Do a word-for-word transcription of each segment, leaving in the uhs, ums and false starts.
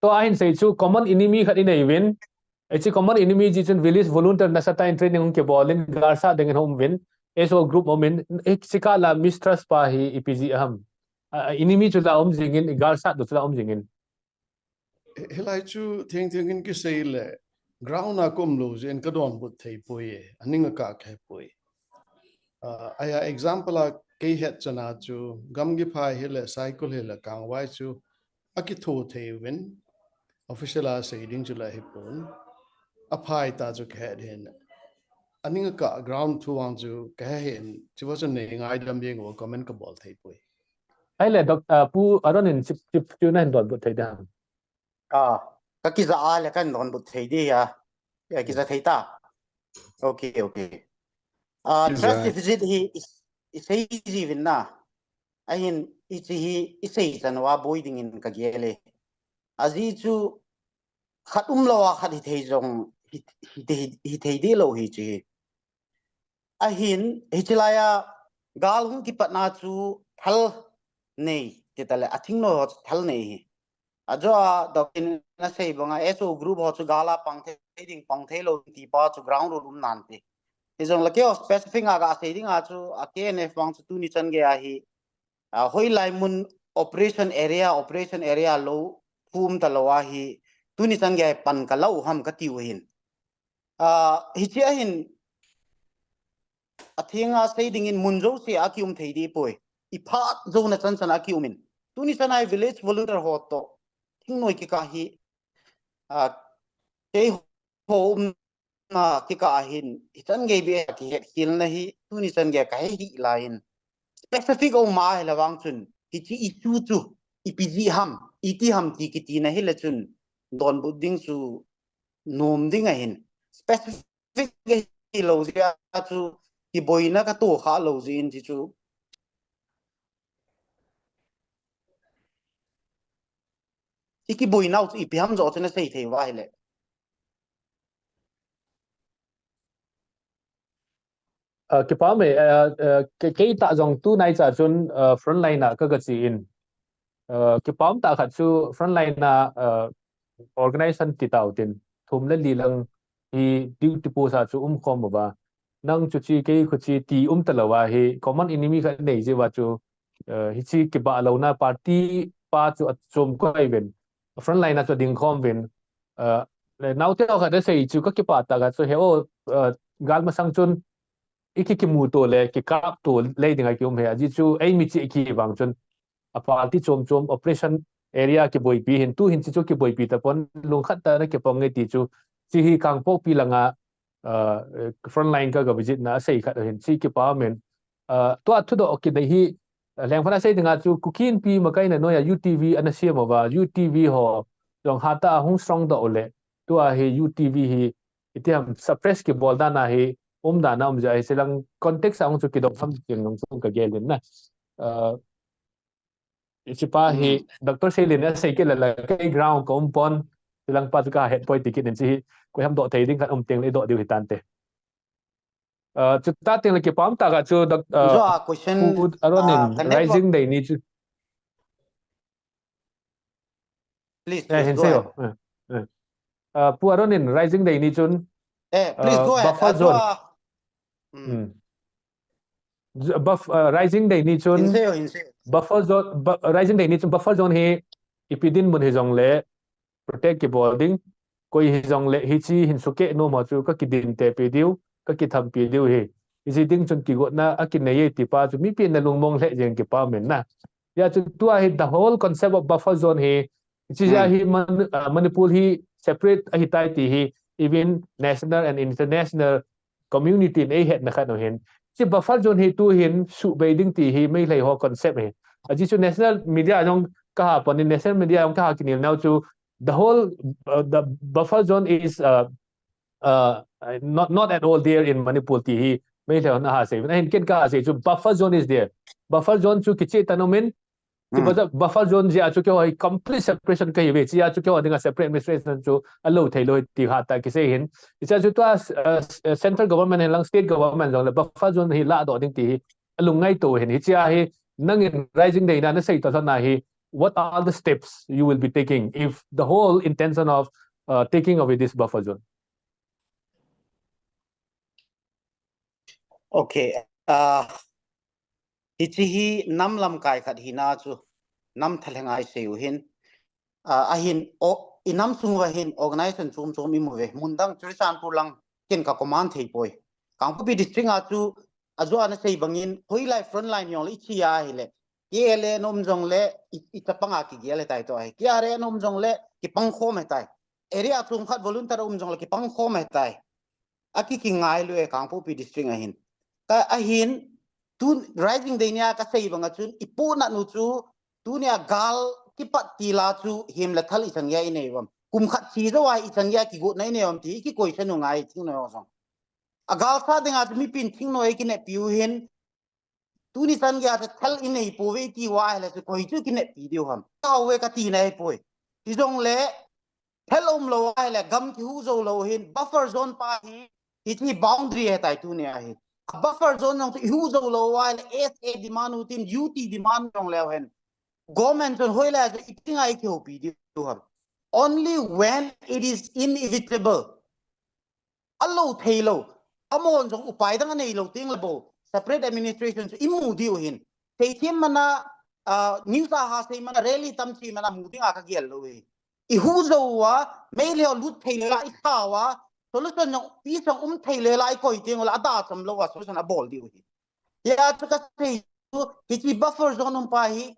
Tua ahin sei chu common enemy khat inei uvin. Hiche common enemy jeh chun village volunteer nasatah in training hung kibol in galsat dingin hung um uvin. S O group um in, hiche kah la mistrust pa hi ipi jeh ham. A, a enemy chu la um jingin, galsat du chu la um jingin. Hi-, hilai chu thengtheng in kisei le, ground a ka um lou jeh in ka donbut thei poi e, aning a ka he poi. Ah, ahi a example a kei het chan a chu, Gamgiphai hile, Saikul hile, Kangvai chu, akitho thei uvin, official a sei ding chu la hi pon, aphai ta chu ka het hin. Aning a ka ground thu vang chu ka he hin, chu va chu nei ngaidam jeng uva comment ka bol thei poi. Ahile, Doc-, ah, Pu Aaron in chip, chip, chu na hin donbut thei ding ham. Ah, ka kija a le ka hin donbut thei ding a. Eh, kija thei ta. Okay, okay. Ah, trust deficit hi i, i sei ji uvin na. Ahin, hiche hi i sei chan uva boi dingin ka gel e. Ajeh chu khat um lou a khat hithei jong, hi, hithei, hithei deh lou hiche hi. Ahin, hiche lai a gal hung kipat na chu thal nei, ti ta le, a thingnoi ho chu thal nei hi. Ajo a, Doc in na sei bang a, S O group ho chu gal a pang thei ding, pang thei lou ti pa chu ground rule um nan ti. Hijong le kei ho specific a ka sei ding a chu, a K N F vang chu tuni chan gei a hi, a, hoilai mun operation area, operation area lou, thu um ta lou a hi, tuni chan gei a hi pan ka la u ham ka ti u hin. Ah, hiche a hin, a theng a sei dingin mun jouse a ki um thei deh poi. I phat jou na chan chan a ki um in. Tuni chan a hi village volunteer ho toh thingnoi kikah hi, ah, kei ho umna kikah a hin, hichan gei beh a kihet khel na hi, tuni chan gei a ka he hih lai in. Specific a um a hile vang chun, hiche issue chu, ipi jeh ham, iti ham ti kiti na hile chun, donbut ding chu, nom ding ahin. Specific hilou jeh a chu, kiboina ka toh kha lou jeh in ti chu. I kiboinau chu ipi ham joh chu na sei thei uva hile. Ah, kipa me, ah, ah, ke-, kei tah jong tunaicha chun, ah, frontline a ka, ka che in. Ah, kipa um tah khat chu frontline a, ah, organization ti tau tin, thum le li lang hi duty post a chu um khom uva. Nang chu che, kei khu che ti um ta lou a hi, common enemy khat nei jeh uva chu, ah, hiche kibah louna party pa chu achom koi uvin. Frontline a chu ding khom uvin. Ah, le naote ho khat asei chu ka kipah tah khat chu he o, ah, gal masang chun i ki kimuto le, kikapto lei ding a ki um hi, ajeh chu ei mi che ki vang chun, a party chom chom operation area kiboipi hin, tu hin che chu kiboipi tapon, lungkhat tah a na kipang nge ti chu, che hi Kangpokpi langa, ah, frontline ka, ka visit na, asei khat hin, che kipa um in, ah, tua thudoh kinei hi, ah, lengphat a sei ding a chu, Kuki Inpi makaina noiya U T V ana sem uva, U T V ho, jong hatah a hung strong doh u le, tua hi U T V hi, iti ham suppress kibol dan a hi, um dan a um jeh a hi, chulang context a hung chu kidong ham ti jong chu ka gel in na. Ah, hiche pa hi, Doctor Seilin in asei kit le la, kei ground ka um pon, chulang pa chu ka het poi ti kit in che hi, koi ham doh thei ding khat um teng le i doh diu hi tante. Ah, chuti teng le kipa um tah khat chu, Doc-, ah, Pu Aaron in Rising Day ni chu. Please, please, go ahead. Eh, eh. Ah, Pu Aaron in Rising Day ni chun, eh, please, ah, go ahead. Buffer zone. Hmm. Buff-, ah, Rising Day ni chun, buffer zone, bu-, Rising Day ni chun buffer zone hi ipi dinmun hijong le, protect kibol ding, koi hijong le hiche hin sukeh nom ho chu ka kidinte pi diu, ka kithampi diu hi. Hiche ding chun kigotna akinei e ti pa chu mipi in na lungmong lheh jeng kipa um in na. Hijeh chun tua hi the whole concept of buffer zone hi, hiche jeh a hi Man-, ah, Manipur hi separate ahitai ti hi, even national and international community in eihetna khat u hin. Hiche buffer zone hi tu hin suhbei ding ti hi Meitei ho concept hi. Ajeh chu national media jong ka ha pon in, national media jong ka ha kinel nau chu the whole, uh, the buffer zone is, uh, uh, not, not at all there in Manipur ti hi Meitei ho na ha sei. Ahin ken ka ha sei chu buffer zone is there. Buffer zone chu kicheh tah in um in, Ti buffer, buffer zone jeh a chu keiho hi complete separation kahi uve, hiche a chu keiho dinga separate administration chu alou thei lou ti hatah kisei hin. Hiche a chu tua, uh, central government hin lang state government jong le buffer zone hi ladoh ding ti hi alung ngaito hin. Hiche a hi nangin Rising Day na nasei toh lhon a hi, what are the steps you will be taking if the whole intention of uh, taking away this buffer zone? Okay. Uh, hichi hi nam lamkai khat hina chu nam thalheng ai sei u hin. Uh, ahin o, i nam sung va hin organization chum chum i mu ve. Mundang Churachandpur lang ken ka command thei poi. Kangpokpi district a chu a chu ana sei bangin hoilai front line yong le i chi a hi le. K L A nom jong le i, i chapang a ki gel tai to ai. K R A nom jong le ki pang khom tai. Area chum khat volunteer um jong le ki pang khom tai. A ki ki ngai lu e Kangpokpi district a hin. Ka a hin tu rising day nia ka sei banga chun i pu na nu chu tu nia gal ki pat ti la chu him le thal i chang ya i nei vam. Kum khat chi zo a i chang ya ki gu nai nei vam ti ki koi sa nu ngai thing no jong. A gal sa dinga chu mi pin thing no e ki ne piu hin. Tu ni san ya thal i nei pu ve ti wa le chu koi chu ki ne pi diu ham. Ka we ka ti nai poi. Ti jong le thal um lo ai le gam ki hu zo lo hin buffer zone pa hi hi ti boundary he tai tu ni a hi. A buffer zone jong chu i hu zo lo ai le S A demand u tin U T demand jong leo hen. Government chun hoi la chu i ti ngai ki ho pi diu ham. Only when it is inevitable. A lo thei lo. A mon jong upai dang a nei lo ting le bo. Separate administration chu i mu diu hin. Thei thiam mana uh, news a ha sei mana rally tam chi mana mu ding a ka gel lo hi. I hu zo wa, mei leo lut thei le la i tha wa, solution jong pi jong um thei le la i koi ting la a da cham lo wa solution a bol diu hi. Ya chu ka sei chu hi chi buffer zone um pa hi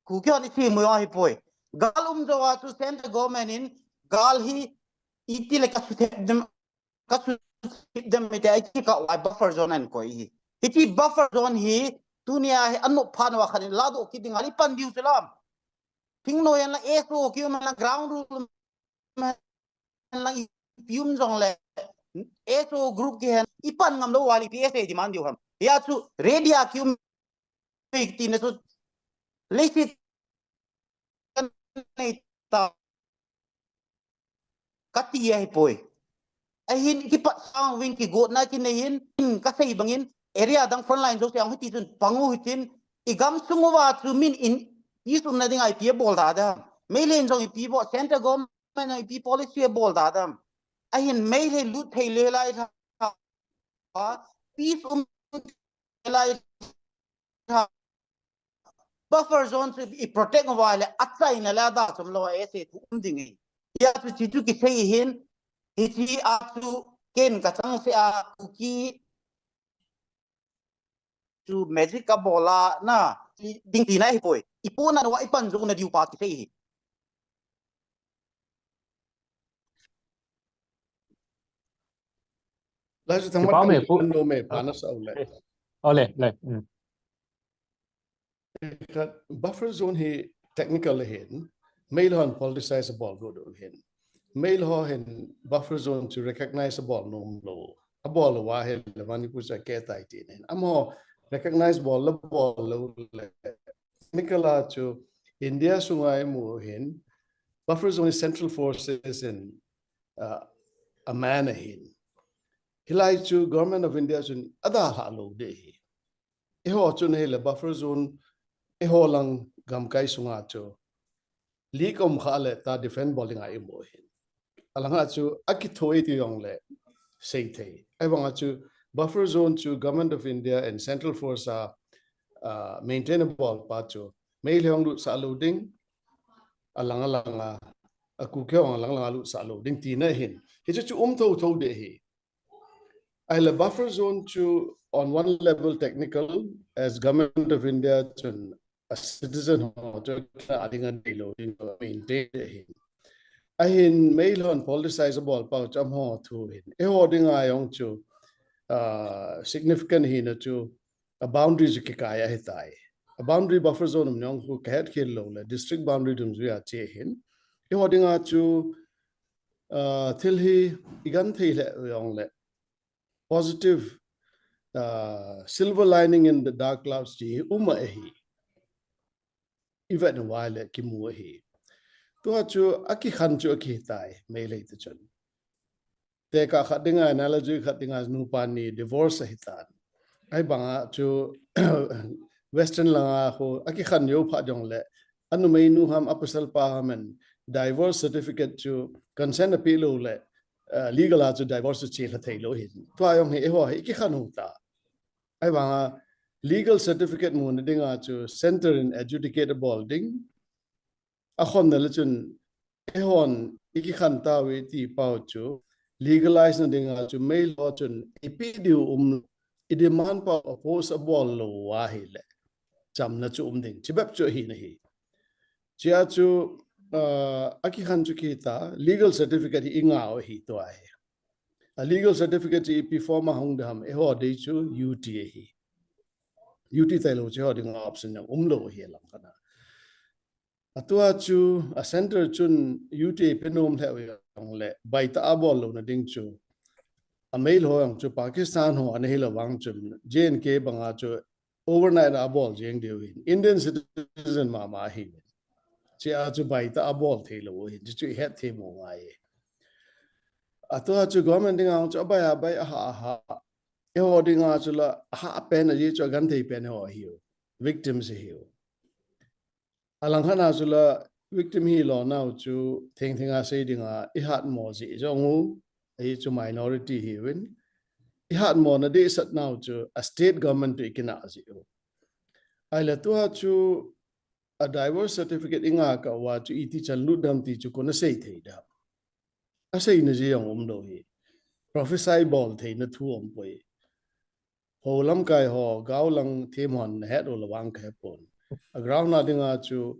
ku ki hon i chi mu yo hi poi. Gal um zo wa chu central government in gal hi i ti le ka su thep dem ka su thep dem mi te ai ki ka wa buffer zone an koi hi. Hi chi buffer zone hi tu ni a hi anu phan wa khan la do ki ding ali pan diu chu lam. Thing no yan la S O ki man la ground rule man la i pium jong le S O group ki hen i pan ngam lo wa li P S A demand diu ham. Ya chu ready a ki um ti na chu leisit kan nei ta ka ti a hi poi. A hin ki pat sang wing ki got na ki nei hin ka sei bangin area dang front line zo se ang hi ti chun pangu hi tin i gam sung wa chu min in i sum na ding ai pi bol da da. Mei len jong i pi bo central government i pi policy bol da da. A hin mei le lut thei le lai tha. Peace um lai tha. Buffer zone chu i protect wa le a chai na la da chom lo a se thu um ding i. Ya chu chi chu ki sei hin hi chi a chu ken ka chang se a Kuki chu magic ka bola na ding ti na hi poi. I pu na wa i pan zo na diu pa ki sei hi. Lai chu thang ma me pu no me pa na sa le. Ole le. Buffer zone hi technical hin, mei le hon politicize bol do do hin. Mei le ho hin buffer zone chu recognize bol nom lo. A bol wa hin le Manipur cha ke tai ti hin. Amaho recognize bol le bol lo le. Technical a chu India sungai mu hin buffer zone central forces in uh, a man a hin. Hilai chu Government of India chun a da ha lo de hi. Eiho chun hi le buffer zone eiho lang gamkai sunga chu leak um kha le ta defend bol ding a i mu hin. A langa chu a ki thoi ti yong le sei thei. Ai banga chu buffer zone chu Government of India and Central Force a uh, maintain bol pa chu mei le hong lut sa lo ding a lang a lang a a Kuki hong a lang lang a lut sa lo ding ti na hin. Hi chu chu um tho tho de hi. Ai le buffer zone chu on one level technical as Government of India chun a citizen ho chu a ding a dei lo ding maintain de hi. A hin mei le hon politicize bol pa chu amaho thu hin. Eiho ding a yong chu uh, significant hi na chu a boundary chu ki kai a hi tai. A boundary buffer zone um yong khu ka het khel lo le district boundary dum zui a che hin. Eiho ding a chu uh, thil hi i gan thei le yong le positive uh, silver lining in the dark clouds chi um a hi. I vet na wa le ki mu a hi. Tua chu a ki khan chu a ki tai mei le ta chun. Te ka khat ding a analogy khat ding a nu pa ni divorce a hi tan. Ai banga chu Western langa khu a ki khan yo pha jong le anumeinu ham, apasalpa ham in divorce certificate chu consent apeh lou le, uh, legal a chu divorce chu chelha thei lou ahin. Tua jong hi eiho hi ikikhen u ta. Ahivanga legal certificate muna dinga chu center in adjudicate abol ding. Akhonna le chun eihon ikikhen tauve ti pau chu legalize na dinga chu Meilhei chun ipi diu um, i demand pau oppose abol lou ahile chamna chu um ding. Chibep chu ahi nahi. Chia chu, uh, akikhen chu kita, legal certificate hi ingah u ahi tua hi. A legal certificate chu ipi form a hung ding ham, eiho dei chu U T ahi. U T tailou chu eiho dinga option jong umlou ahi alang khat a. Atua chu a center chun U T a pe nom lheh u jongle baitah abol louna ding chu a Meilhei ho jong chu Pakistan ho ana hilou vang chun J and K banga chu overnight a abol jeng diu hin Indian citizen mama hi. Chia chu baitah abol thei lou hin chu ihet thei mo ngai. Atua chu government dinga chu abai abai aha aha. Eiho dinga chu la aha pen aji chu agenthei pen ho hi. Victims hi. Alang khat a chu la victim hilou nau chu thengtheng a sei dinga ihatmo ji jong u, ahi chu minority hiuvin. Ihatmo na dehset nau chu a state government to ikinah ji u. Ahile tua chu a divorce certificate ingah kah uva chu iti chan lut dem ti chu kona sei thei dem. Aseina ji jong umlou hi. Prophesy bol theina thu umpoi. Ho lamkai ho, gaolang them hon nahet u le vang kahepon. A ground a dinga chu,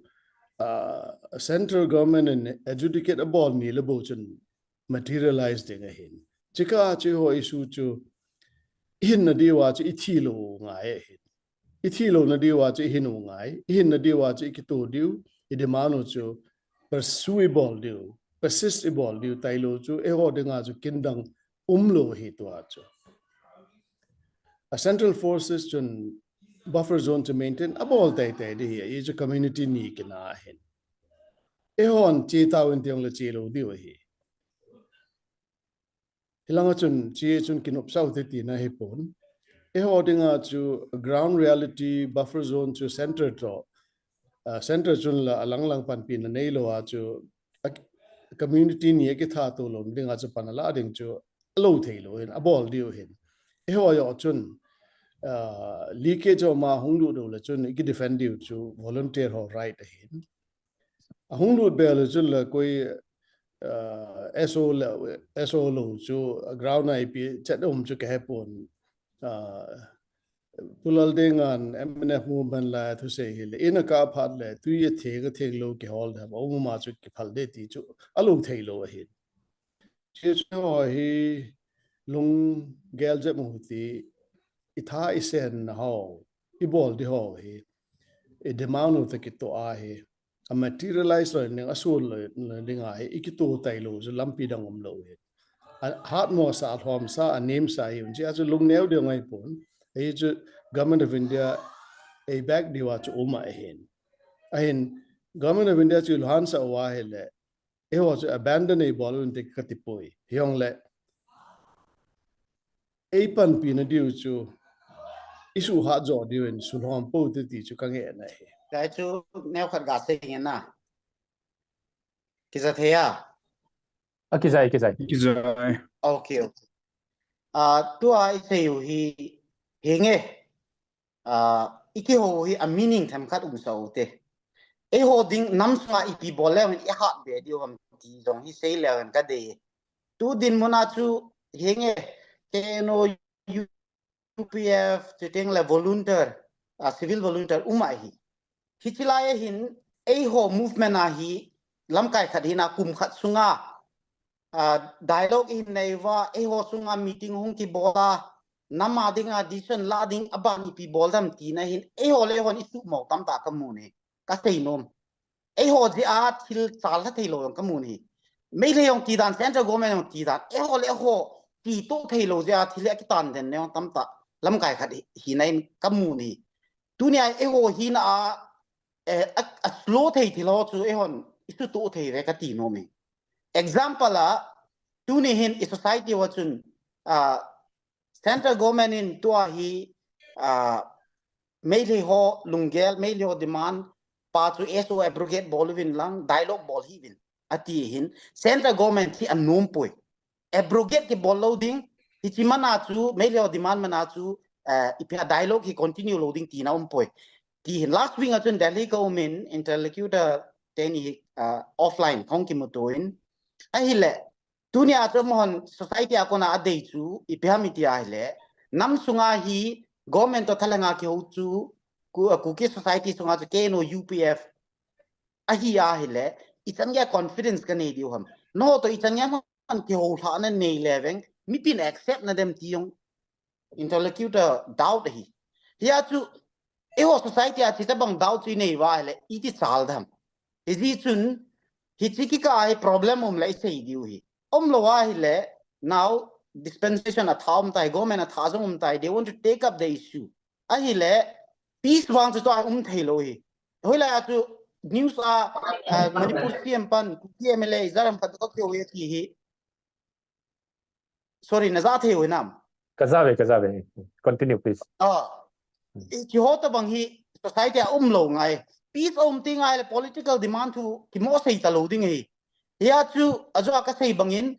uh, central government in adjudicate abol ni le bou chun materialize ding ahin. Chikah chu eiho issue chu ihinna diuva chu ithi lou ngai ahin. Ithi louna diuva chu ihin u ngai, ihinna diuva chu ikito diu, i demand u chu pursue ibol diu, persist ibol diu tailou chu eiho dinga chu kindang umlou hi tua chu. A central forces chun buffer zone chu maintain abol teitei ding hi, ahi chu community ni kinah ahin. Eihon che tauvin tijongle chelou diu ahi. Hilanga chun che chun kinopsah u te tina hipon. Eiho dinga chu ground reality buffer zone chu center to, uh, center chun la alang lang panpina neilou a chu a community ni akitha to lou dinga chu pan ala ding chu alou thei lou hin abol diu hin. Eiho jong chun, uh, leakage jong ma hung lut dou le chun iki defend diu chu volunteer ho right ahin. Ahung lut bel chun la koi, uh, S O le, S O lou chu ground a ipi chat um chu kahepon. Uh, Pu Laldengan M N F movement la thusei hile. Ina kah phat le, tui atheng atheng lou kihol dem. Aum ma chu kiphal de ti chu alou thei lou ahin. Che chu ho hi lunggel jep u ti itha isen na ho, ibol di ho hi. I demand u te kito ahi. A materialize lou ning, asol lou ning ahi, ikito tailou, chu lampi dang umlou hi. Ahatmo sa, alhom sa, anem sa hi, un chi a chu lungneo diu ngai pon. Ahi chu Government of India, ei back diuva chu um ahin. Ahin, Government of India chu lhan sa uva hile, eiho chu abandon eibol un te kati poi. Hijongle, ei panpina diu chu, isuhat jo diu in sulhom pou te ti chu kangeh na hi. Kei chu neokhat gasei nge na. Kija thei a? A kijai, kijai. Kijai. Okay, okay. Ah, tua isei u hi, henge. Ah, ikihou hi a meaning themkhat umsah u te. Eiho ding nam sunga ipi bol leu hen ihat be diu ham ti jong hi sei leu hen kadei. Tu dinmun a chu henge K N O, U P F, chuteng le volunteer, ah, civil volunteer um ahi. Hichi lai a hin eiho movement a hi lamkai khat hina kum khat sunga, ah, dialogue ihin nei uva, eiho sunga meeting hung kibol a, nam a dinga decision la ding aban ipi bol dem tina hin, eiho le eihon isuhmo tamtah kamu ne, kasei nom. Eiho jeh a thil chal lha thei lou jong kamu ne. Meitei jong ti dan, central government jong ti dan, eiho le eiho tito thei lou jeh a thil akitan den ne jong tamtah lamkai khat hi, hina in kamu ne. Tunia eiho hina a, eh, a, a slow thei thil ho chu eihon isuto thei ve kati nom e. Example a, tuni hin i society uva chun, ah, central government in tua hi, ah, Meitei ho lunggel, Meitei ho demand, pa chu S O abrogate bol uvin lang, dialogue bol hih uvin, ati hin, central government hi anom poi. Abrogate kibol lou ding, hichi mana chu, Meitei ho demand mana chu, eh, ipi ham dialogue hi continue lou ding tina um poi. Ti hin last week a chun Delhi ka um in interlocutor teni hi, ah, offline kahung kimuto in. Ahile, tunia chu amahon society a kona adei chu, ipi ham iti ahile, nam sunga hi government to thalhenga kihou chu, Ku-, ah, Kuki society sunga chu K N O U P F ahi ahile, ichan geiya confidence kanei diu ham. Nangho to ichan geiya man kihou lhahna nei le veng, mipin accept nadem ti jong interlocutor doubt ahi. Hia chu, eiho society a hitabang doubt chu inei uva ahile, iti chal dem. Hijeh chun, hichi kikah a hi problem um le isei diu hi. Umlou ahile, now dispensation atha um tai, government atha jong um tai, they want to take up the issue. Ahile, peace vang chu tua um thei lou hi. Hoilai a chu news a, ah, Manipur C M pan, Kuki M L A, Izaram khat ka kihou e ti hi. Sorry, na ja thei u hinam? Ka ja ve, ka ja ve. Continue, please. Ah. I, keiho tabang hi society a umlou ngai. Peace um ti ngai le political demand thu kimo sei talou ding hi. Hia chu, ajo a kasei bangin,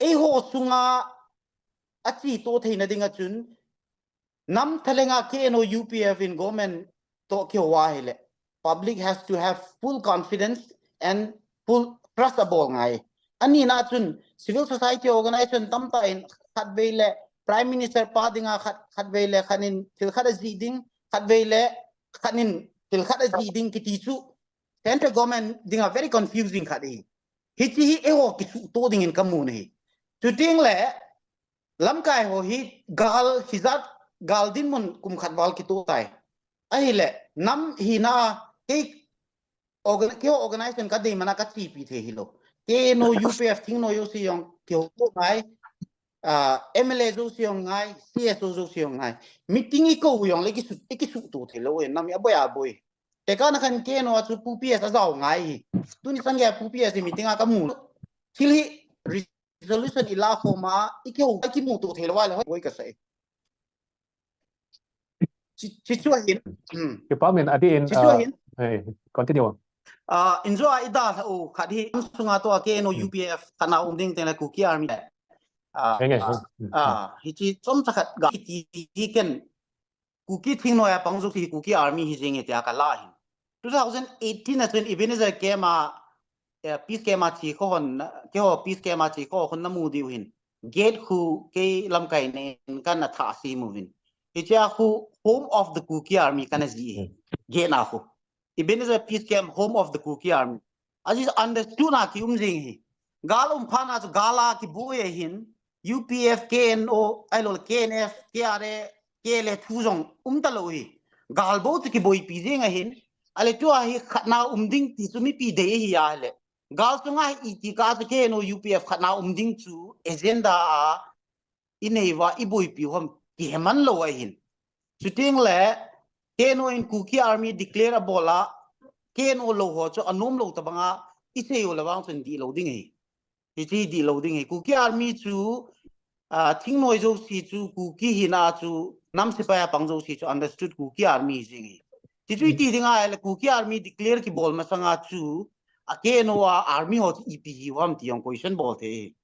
eiho sunga acheto theina dinga chun, nam thalhenga K N O U P F in government to kihou ahile, public has to have full confidence and full trust abol ngai. Anina chun civil society organization tamtah in khatvei le Prime Minister pa dinga khat, khatvei le khat in thil khat ajih ding, khatvei le khat in thil khat ajih ding kiti chu central government dinga very confusing khat hi. Hichi hi eiho kisuhto dingin kamu ahi. Chuteng le, lamkai ho hi gal hijat, gal dinmun kum khat val kito tai. Ahile, nam hina kei organ-, keiho organization kadei mana kachepi thei hilou. K N O U P F thingnoi jouse jong kihouto ngai, ah, M L A jouse jong ngai, C S O jouse jong ngai. Meeting ikou jongle ikisuh, ikisuhto thei lou, nam hi aboi aboi. Tekahna khan K N O a chu Pu P S ajao ngai hi. Tuni chan geiya Pu P S hi meeting a kamu. Thil hi resolution ila khom a, ikihou, ikimuto thei lou a le hoi kasei. Chi, chi chu ahin. Hmm. Kipa min ati in, chi chu, ah, ahin. Eh, continue. Ah, injo a idalhah u khat hi, sunga tua K N O U P F, khatna um ding teng le Kuki Army. Ah, henge, ah, hmm, ah, hmm. Hichi chomcha khat ga ti, ti ken Kuki thingnoi a pang jouse hi Kuki Army hi jing e tia kala ahin. Two thousand eighteen a chun Ebenezer camp a, eh, peace camp a che kho hon, keiho peace camp a che kho hon namu diu hin. Gate khu kei lamkai nen kana thah sem uvin. Hichea khu Home of the Kuki Army kana ji hi. Hmm. Gate na khu. Ebenezer peace camp, Home of the Kuki Army. Ajeh chu understood na kium jing hi. Gal um phat na chu gal a kiboi ahin, U P F, K N O, ahilou le K N F, K R A, K L A thu jong um talou hi. Gal bou chu kiboipi jing ahin, ahile tua hi khatna um ding ti chu mipi dei ahi ahile. Gal sunga hi iti kah chu K N O U P F khatna um ding chu agenda a inei uva iboipi u ham kihe man lou ahin. Chuteng le, K N O in Kuki Army declare abol a, K N O lou ho chu anom lou tabang a, isei u le vang chun dihlou ding ahi. Hichi dihlou ding ahi. Kuki Army chu, ah, thingnoi jouse chu, Kuki hina chu, nam sepai a pang jouse chu, understood Kuki Army jing ahi. Ti chu iti ding ahile, Kuki Army declare kibol masanga chu, a K N O a Army ho chu ipi hiu ham ti jong question bol thei ahi.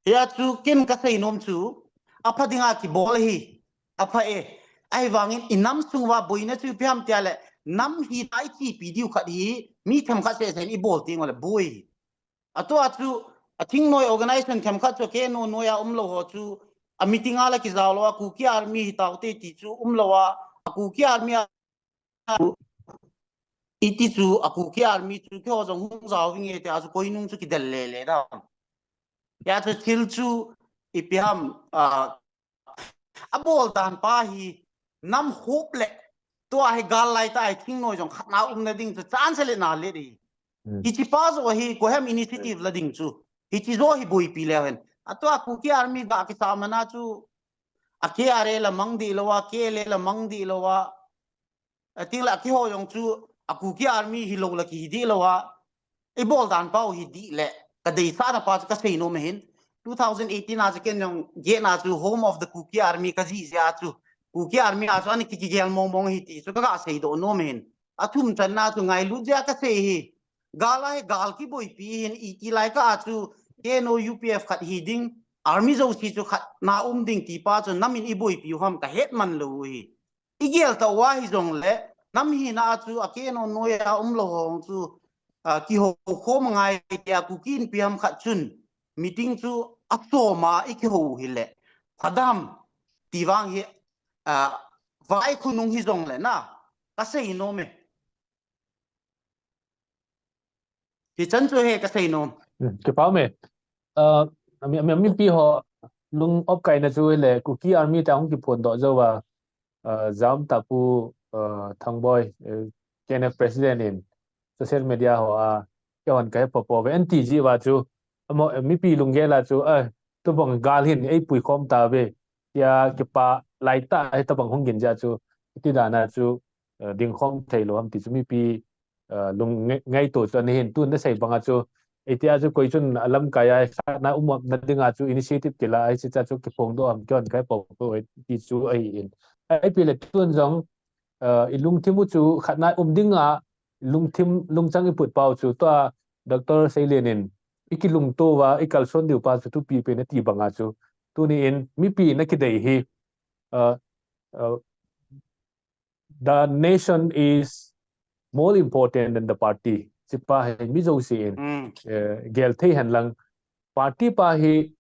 Hia chu ken kasei nom chu, apha dinga kibol ahi, apha e. Ahivangin inam sung uva boina chu ipi ham tia le, nam hina ichepi diu khat hi, mi themkhat seh seh in ibol teng u le boi. Atua chu, a thingnoi organization themkhat chu K N O noi a umlou ho chu, a meeting a la kijao lou a, Kuki Army hi taute ti chu umlou a, a Kuki Army a iti chu, a Kuki Army chu, keiho jong hung jao vinge tia chu, koinung chu kidel lele da. Hia chu thil chu, ipi ham, ah, abol dan pa hi, nam hop le, tua hi gal lai tah a hi thingnoi jong khatna umna ding chu, chance le na le di. Hmm. Hichi pa jo hi, koiham initiative la ding chu. Hichi jo hi boipi leu hen. Atua Kuki Army ga kisa mana chu, a K R A la mang dihlou a, K L A la mang dihlou a, Ating le, a keiho jong chu, a Kuki Army hilou le kihi dihlou a, ibol dan pau hi dih le, kadeisahna pa chu kasei nom ahin. Two thousand eighteen a chu ken jong, gate na chu Home of the Kuki Army kaji jeh a chu, Kuki Army a chu ana ki, kigel mong mong ahi ti chu kaga seidoh nom ahin. athum channa chu ngailut jeh a kasei hi. Gal a hi gal kiboipi hin iti lai kah a chu K N O U P F khat hi ding, army jouse chu khat na um ding ti pa chu nam in iboipi u ham kahet man lou u hi. Igel tauva hijongle, nam hina a chu a K N O noiya umlou ho chu, ah, kihou khom ngai tia Kuki Inpi ham khat chun meeting chu asom a ikihou u hile phadam ti vang hi, ah, vai khonung hijongle na kasei nom e. Hichan chu hi kasei nom. Hmm, kipa um e. Ah, mi, mi, mipi ho lung opkaina chu le Kuki Army te hung kiphondoh jou va, ah, Jam Tapu, ah, Thangboi, eh, K N F President in social media ho a, keihon kahe popo ve, anti ji va chu, amo, eh, mipi lunggel a chu, eh, tubang gal hin eipui khom tauve, tia kipa lai tah a hitobang hung gin jeh a chu, iti dan a chu, eh, dingkhom theilou ham ti chu mipi, eh, lung ngai, ngaito chu ana hin, tun nasei banga chu, itia chu koi chun alamkai a khatna umna dinga chu initiative kila a hiche chu kiphongdoh ham keihon kahe popo ve ti chu ahi in. Ipi le tun jong, eh, ilungthim u chu khatna um dinga lungthim, lungchang iput pau chu tua Doctor Seilian in ikilungto uva, ikalson diu pa chu thupi pen ati banga chu. Tuni in mipi na kidei hi, uh, uh, the nation is more important than the party. Hiche pa hi mi jouse in, Mm. eh, gel thei hen lang. Party pa hi,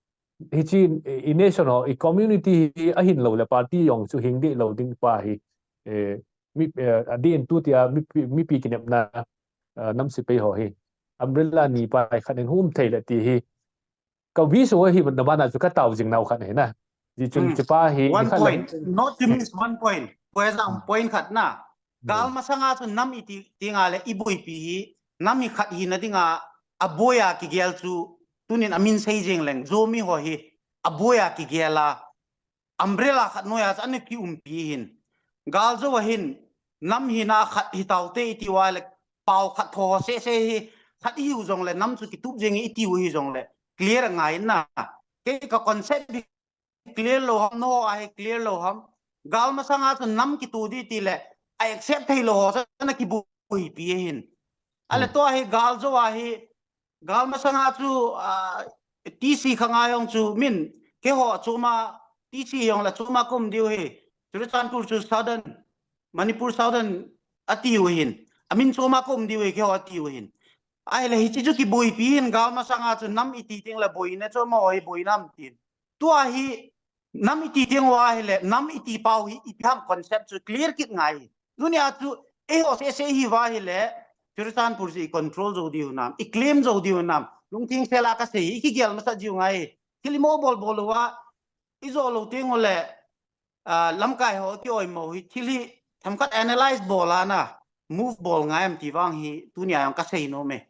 hiche i nation ho, i community hi ahin lou le party jong chu hing deh lou ding pa hi, eh, mi, eh, adeh in tutia mipi, mipi kinepna, eh, nam sepai ho hi umbrella ni pa hi khat in hum thei le ti hi ka wish u ahi na bana chu ka tao jing nau khat ahi na. Ji chun Hmm. hiche pa hi One nikhat le point, not to miss one point. For example, Hmm. point khat na. Gal Hmm. masanga chu nam iti, ti nga le iboipi hi, nam hi khat hina dinga, aboi a kigel chu, tunin amin sei jing leng, Zomi ho hi, aboi a kigel a, umbrella khat noiya chu ana kiumpi hin. Gal jou a hin, nam hina khat hitaute iti uva le, pao khat tho ho seh seh hi, khat ihiu jongle, nam chu kitup jing iti u hijongle, clear angai na. Kei ka concept hi clear lou ham, nangho a hi clear lou ham. Gal masanga chu nam kito ding ti le, a accept thei lou ho chu ana kiboipi ahin. Ale Hmm. tua hi gal jou a hi, gal masanga chu, ah, T C khanga jong chu min, keiho choma, T C jong le choma ka um diu hi. Churachandpur chu Southern, Manipur Southern ati u hin. Amin choma ka um diu hi, keiho ati u hin. Ahile hiche chu kiboipi hin gal masanga chu nam iti teng le boina chu amaho hi boina ham tin. Tua hi nam iti teng uva ahile, nam iti pau hi ipi ham concept chu clear kit ngai. Tunia chu eiho seh seh hi uva ahile, Churachandpur chu i control jou diu nam, i claim jou diu nam. Lungthim sel a kasei, i kigel masat jiu ngai. Thil imo bol bol uva, i jo lou teng ule, ah, lamkai ho ki oimo hi, thil hi themkhat analyze bol a na, move bol ngai em ti vang hi, tunia jong kasei nom e.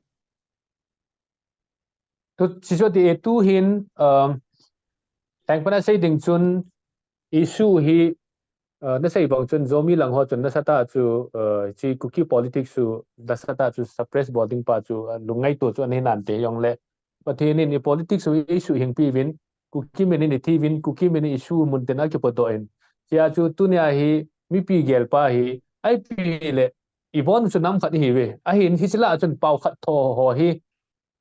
Tu, hiche chu ati e, tu hin, um, lhengpan a sei ding chun issue hi, uh, nasei bang chun Zomi lang ho chun nasatah a chu, uh, hiche Kuki politics chu nasatah a chu suppress bol ding pa chu, uh, lungngaito chu ana hi nante jongle. Pathen in i politics chu eisuhhingpi uvin, Kuki min in ithi uvin, Kuki min in issue mun tin a kipodoh in. Hichea chu tunia hi mipi gel pa hi, ipi le, ibon chu nam khat ihiuve. Ahin hiche lah a chun pao khat tho ho hi,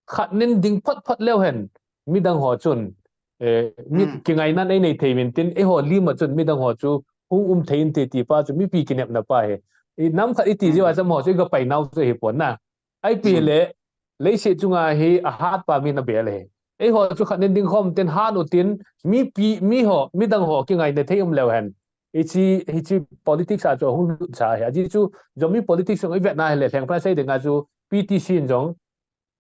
khat nin ding phot phot leu hen, midang ho chun, eh, mi Hmm. kingaina nei nei thei uvin tin, eiho lim a chun midang ho chu hung um thei inte ti pa chu mipi kinepna pa hi. I nam khat iti Hmm. jeh a chu amaho chu i ga pai nau chu ahi pon na. Ipi Hmm. le, leiset chunga hi ahat pa mi na bel ahi. Eiho chu khat nin ding khom tin hat u tin, mipi, mi ho, midang ho kingaina thei um leu hen. Hiche, hiche politics a chu hung lut cha ahi. Ajeh chu, Zomi politics jong i vet na hile, lhengpan a sei ding a chu P T C in jong,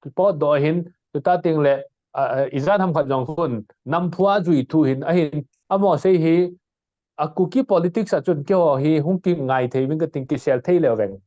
kipot doh ahin, chuta teng le, a, a, ijat ham khat jong khun, nam phua jui thu hin, ahin, amaho sei hi, a Kuki politics a chun keiho hi hung kingai thei uvin kating kisel thei leu veng.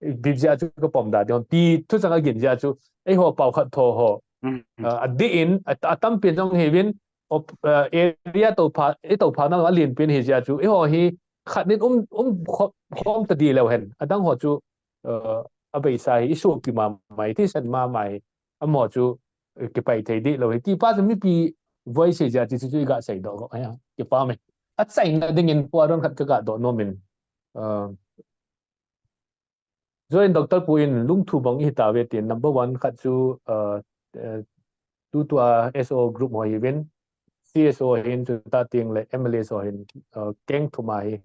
Ipi jeh a chu ka pom da ding ham ti thu chang a gin jeh a chu, eiho pao khat tho ho. Mm. Ah, adeh in, a, atampen jong hiuvin, op, ah, area toupha, i toupha na alen pen hi jeh a chu, eiho hi khat nin um, um khom, khom ta di leu hen. Adang ho chu, ah, abeisa hi, i sopi mama hi, thisen mama hi, amaho chu, eh, kipai thei di lou hi. Ti pa chu mipi voice hi jeh a chu, chu, chu i ga sei doh, eh, kipa me. Achaina ding in, pua don khat ka ga doh nom in. Ah, Join Doctor Pu in lungthu bang ihi tave tin number one khat chu, uh, uh, tutua S O group ho hiuvin, C S O hin chu ta ting le M L A ho hin, uh, keng thum ahi.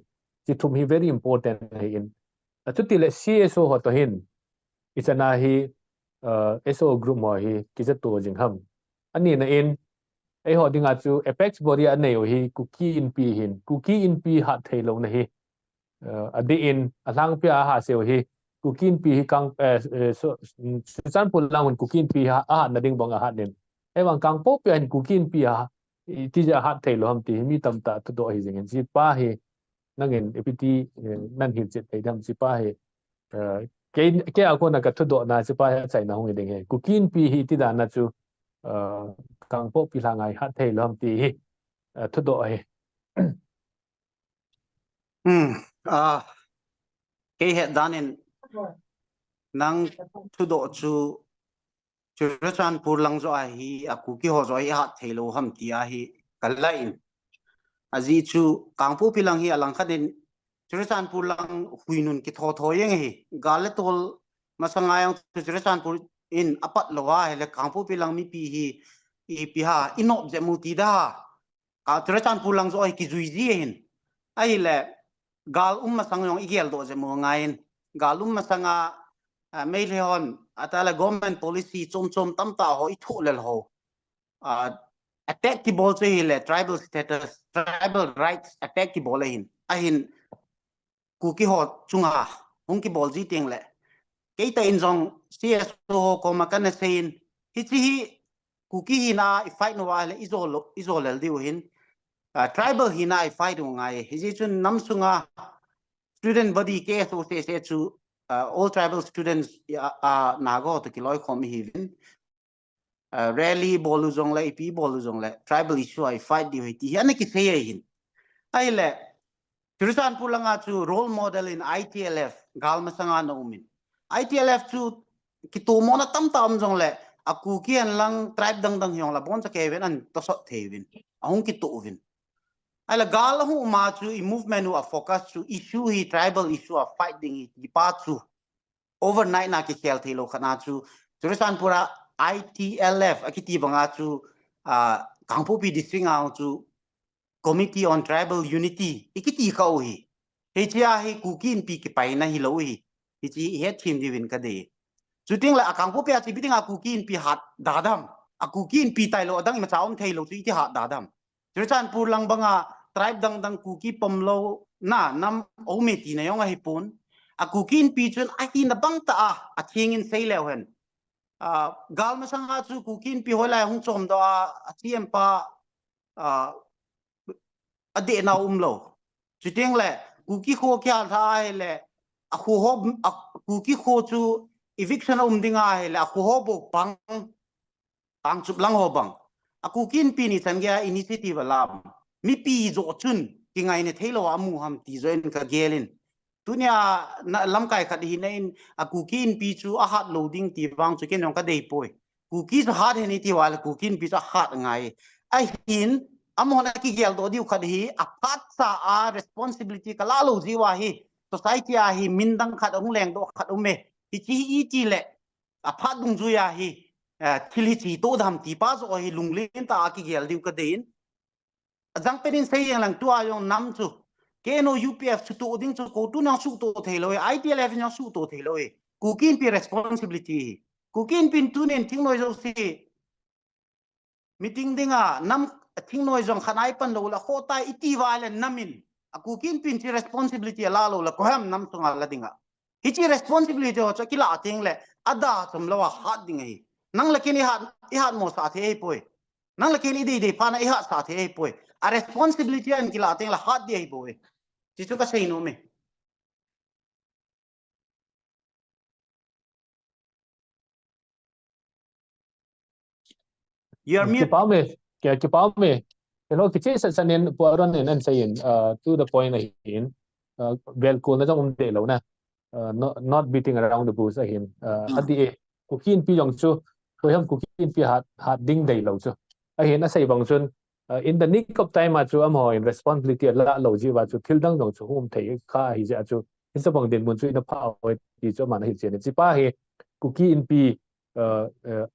Chi thum hi very important ahi in. Achuti le C S O ho to hin, ichana hi, uh, S O group ho hi kijato jing ham. Ani na in, eiho dinga chu apex body anei u hi Kuki Inpi hin, Kuki Inpi hat thei lou na hi. Uh, adeh in, alhangpi a ahaseu hi, Kuki Inpi hi kang, eh, eh, so, mm, Churachandpur lang hun Kuki Inpi ha, ahat na ding bang ahat nin. Ei vang Kangpokpi a hin Kuki Inpi ha, iti ja ahat thei lou ham ti hi mi tamtah thudoh hi jing in. Chi pa hi, nangin ipiti, eh, nan hilchet thei dam chi pa hi. Eh, kei, kei a kona ka thudoh na chi pa hi achaina hung hi ding hi. Kuki Inpi hi iti dan na chu, eh, Kangpokpi lang a hi hat thei lou ham ti hi, eh, thudoh hi. Hmm, ah, kei het dan in nang thudoh chu Churachandpur lang joh a hi, a Kuki ho joh a hi hat thei lou ham ti ahi ka la in. Ajeh chu Kangpokpi lang hi alang khat in Churachandpur lang huinun kithotho jeng hi. Gal le tol masanga jong chu Churachandpur in apat lou a, hile Kangpokpi lang mipi hi ipi ha, inop jep u ti da. Ka Churachandpur lang joh hi kijui ji hin. Ahile, gal um masang jong igel doh jep u ngai in. Gal um masanga, ah, Meitei hon, atale government policy chom chom tamtah ho ithoh lel ho. Ah, attack kibol chu hile, tribal status, tribal rights attack kibol ahin. Ahin, Kuki ho chunga hung kibol ji teng le. Kei tah in jong C S O ho koma kana sei in, hichi hi Kuki hina i fight nau a le i jo lo, i jo lel diu hin, ah, tribal hina i fight u ngai. Hijeh chun nam sunga student body K S O C C chu, ah, all tribal students, ah, ah, Naga ho to kiloikhom ihiuvin. Ah, rally bol u jong le, ipi bol u jong le, tribal issue a i fight diu hi ti hi ana kisei ahin. Ahile, Churachandpur langa chu role model in I T L F, gal masanga ana um in. I T L F chu kitomona tamtah um jong le, a Kuki hen lang tribe dang dang hi jong le, boncha kei ven an tosot thei uvin. Ahung kito uvin. Ahile gal ahung um a chu i movement u a focus chu issue hi tribal issue a fight ding hi ti pa chu overnight na kikhel thei lou khat na chu, Churachandpur a I T L F akiti banga chu, ah, Kangpokpi district a chu Committee on Tribal Unity ikiti kha u hi. Hichia hi Kuki Inpi kipaina hilou hi. Hichi i het them diuvin ka dei. Chuteng le a Kangpokpi a chu ipi dinga Kuki Inpi hat da dam. A Kuki Inpi tailou adang imacha um thei lou chu iti hat da dam. Churachandpur lang banga tribe dang dang Kuki pom lou na nam aume tina jong ahipon. A Kuki Inpi chun ahina bang tah a, atheng in sei leu hen. Ah, gal masanga chu Kuki Inpi hoilai hung chom doh a, a C M pa, ah, adehna um lou. Chuteng le, Kuki kho kiha lha ahile, a kho ho, a Kuki kho chu eviction a um ding ahile, a kho ho bou pang, Kangchup lang ho bang. A Kuki Inpi ni chan gei a initiative alam. Mipi joh chun kingaina thei lou a amu ham ti joh in ka gel in. Tunia na lamkai khat hina in a Kuki Inpi chu ahat lou ding ti vang chu ken jong ka dei poi. Kuki chu hat hen iti uva le Kuki Inpi chu ahat ngai. Ahin amahon akigel doh diu khat hi aphat cha a responsibility ka la lou jeh uva hi society a hi min dang khat ahung leng doh khat um e. Hichi hi iti le aphat dungjui a hi, eh, thil hichi toh dam ti pa joh hi lunglen tah a kigel diu ka dei in. Ajang pen in sei jeng lang tua jong nam chu. K N O U P F suhtoh ding chu kou tun jong suhtoh thei lou e, I T L F in jong suhtoh thei lou e. Kuki Inpi responsibility hi. Kuki Inpi in tunin thingnoi jouse meeting dinga nam thingnoi jong khat a ipan lou le khoh tai iti uva le nam in. A Kuki Inpi in chi responsibility ala lou le koiham nam sunga la dinga. Hichi responsibility ho chu kila teng le ada chom lou a hat ding ahi. Nang le ken i hat, i hat mo sah thei ahi poi. Nang le ken i dei dei phat na i hat sah thei ahi poi. A responsibility a in kila teng le hat ding ahi poi. Chi chu ka sei nom e. You are mute. Kipah me, ki, kipah me. Hello, kichi sa sanin Pu Aaron in an sei in, uh, to the point ahin, uh, vel kol na jong um deh lou na. Uh, not, not beating around the bush ahin. Uh, hmm. Ati e, Kuki Inpi jong chu, koiham Kuki Inpi hat, hat ding dei lou chu. Ahin asei bang chun, uh, in the nick of time a chu amaho in responsibility ala lou jeh uva chu thil dang dang chu hung um thei kha ahi jeh a chu chabang dinmun chu ina phah uve ti chu aman ahi chen. Hichepa hi Kuki Inpi, uh, uh,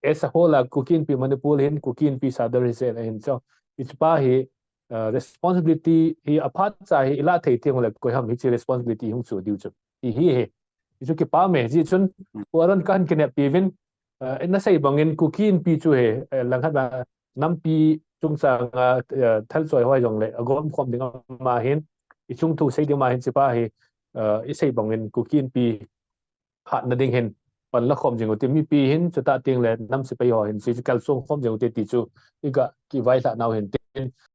as a whole a Kuki Inpi Manipur hin, Kuki Inpi Sadar Hussain ahin chu. Hichepa hi, uh, responsibility hi aphat cha hi ilah thei teng le koi ham hiche responsibility hung chu diu chu. Ti hi hi. Hichu kipah e, hichun Pu Aaron kahin kineppi uvin, uh, na sei bangin Kuki Inpi chu hi, uh, langkhat a nampi chungchang a, uh, thalchoi hoi jongle, agom khom ding ama hin, ichung thu sei ding ama hin hichepa hi, uh, isei bangin Kuki Inpi hatna ding hin, pan la khom jing ute mipi hin, chutah teng le nam sepai ho hin, hiche kalsong khom jing ute ti chu, iga kivailhah nau hin tin,